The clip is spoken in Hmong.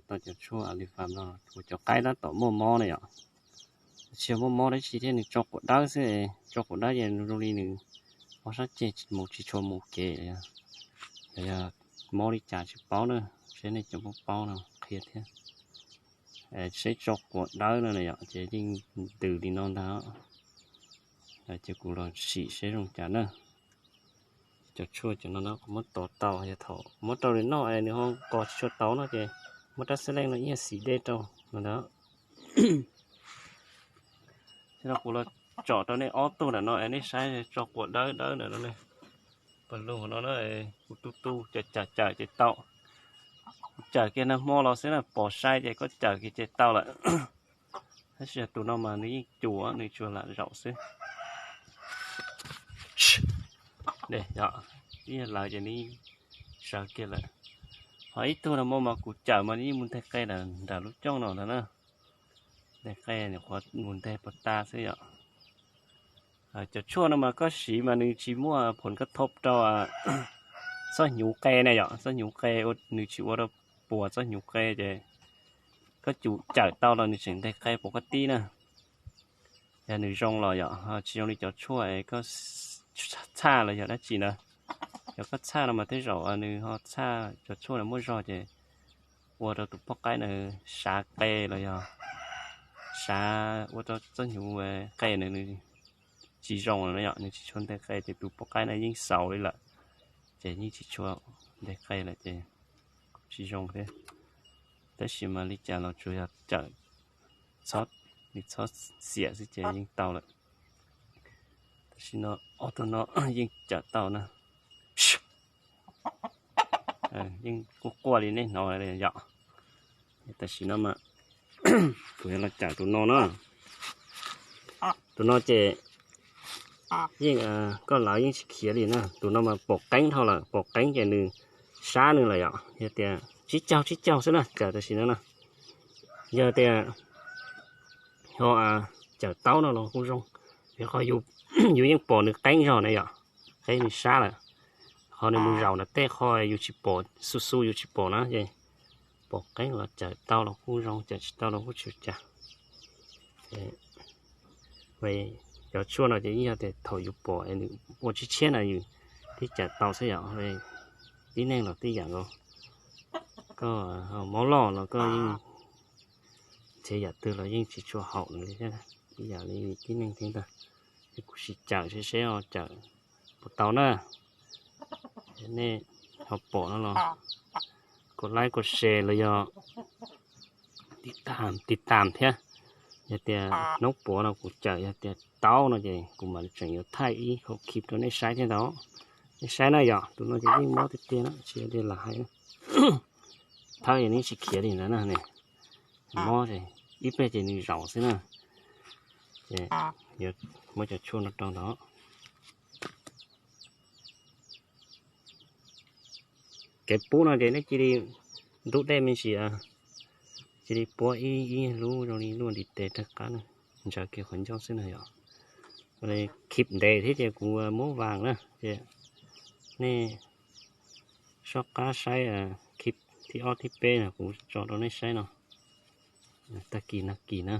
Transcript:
Tau cov tshuaj Alifam no, cov qaib tab tom muaj mob na yom. Tsis yog muaj mob dab tsi thiab, nws tso quav dawb xwb. Tso quav dawb ces zoo li nws ob sab ceg mus tsis tshua mus kev, yog mob li cas tsis paub na. Seb nej cov paub paub no qhia thiab. Seb tso quav dawb no yom, ces yeej ntws li no ntag. Ces kuv los sim seb zoo cas na. Cov tshuaj cov no no kuv muab tos tau, yog thaum muab rau nws noj es nws ho qos tsis tshua tau no ces muab rab xib leej no ib yam xim dej rau no ntag. Ces no kuv los tsom rau nej ob tug ntawm no es nej saib, tso quav dawb dawb ntawm no ne. Pas lug no na, kuv tu tu cawm cawm cawm ces tau. Kuv cawm kiag nag hmo los xwb na, pom sai ces koj cawm kiag ces tau lawm. Tab sis yog tus no mas nws yeej cuam, nws tsuas lam zaum xwb. Ib yam lawv ces nws yeej sawv kiag lawm. Ho ib tug no mas kuv cawm mas nws yeej mus nteg qe nram lub cooj no ntag na. Nteg qe, nws qhuav mus nteg puas ta xwb yom. Cov tshuaj no mas koj siv mas nws tsis muaj phoom kab thob rau txoj hnyuv qe na yom, txoj hnyuv qe, nws tsis ua rau puas txoj hnyuv qe ces koj cawm tau los nws tseem nteg qe puas koj tib na. Yog nws zoo los yom, tsis zoo li cov tshuaj es koj txhaj los yog dab tsi na. Yog koj txhaj no mas tej zaum nws ho txhaj, cov tshuaj no muaj zog ces ua rau tus poj qaib na sav qe los yog sav ua rau txoj hnyuv qe na nws tsis zoo lawm no yom, nws tsis tshua nteg qe ces tus poj qaib na yeej xaus li lawm, ces yeej tsis tshua nteg qe lawm ces kuj tsis zoo thiab. Tab sis mas li cas los tsuas yog cawm, txhob, nws txhob xiam xwb ces yeej tau lawm. Tam sim no ob tug no yeej cawm tau na. Yeej quaj quaj li nej hnov yom. Tam sim no mas kuv yuav los cawm tus no na. Tus no ces yeej, koj lawv yeej tsis khiav li na. Tus no mas pom qeeb dhau lawm, pom qeeb ces nws sab nws lawm yom. Yog tias tsib caug tsib caug xwb na, cawm tam sim no na. Yog tias ho cawm tau no los kuj zoo, vim qhov yus yeej pom nws qeeb zog na yom, qeeb nws sab lawm. Qhov nws mus zaum nram tej qhov yus tsis pom, xu xu yus tsis pom na ces pom qeeb los cawm tau los kuj zoo, cawm tsis tau los kuj tsis ua cas. Cov tshuaj no ces yeej yog tias thaum yus pom es nws ua tshiab tshiab na yus thiaj cawm tau xwb yom. Tib neeg los tib yam nkaus, koj mob loj los koj yeej nrhiav yam twg los yeej tsis tshua haum nws li thiab, ib yam li tib neeg thiab ntag. Es kuv sim cawm seb seb ho cawm puas tau na. Nej ho pom no los kuv like kuv share los yog tiv tam thiab. Yog tias hnub puav no kuv cawm yog tias tau no ces kuv mam tseem yuav thaij ib qho clip rau nej saib thiab ntag. Nej saib na yom, tus no ces yeej mob tiag tiag na, tsis yog li lam hais na. Thawb ces nws tsis khiav li ntawd na ne. Mob ces ib pliag ces nws zaum xwb na. Ces yuav muab cov tshuaj no rau ntawd. Kev pub no ces nej cia li ntub dej me ntsis, cia li puab ib ib lub zoo li lub ntiv tes rag qab na, ntsaws kiag qhov ncauj xwb na yom. Clip ntev thiab ces kuv muab vas na ces nej soj qab saib clip thib ob thib peb na kuv tso rau nej saib no. Tag kis nag kis na.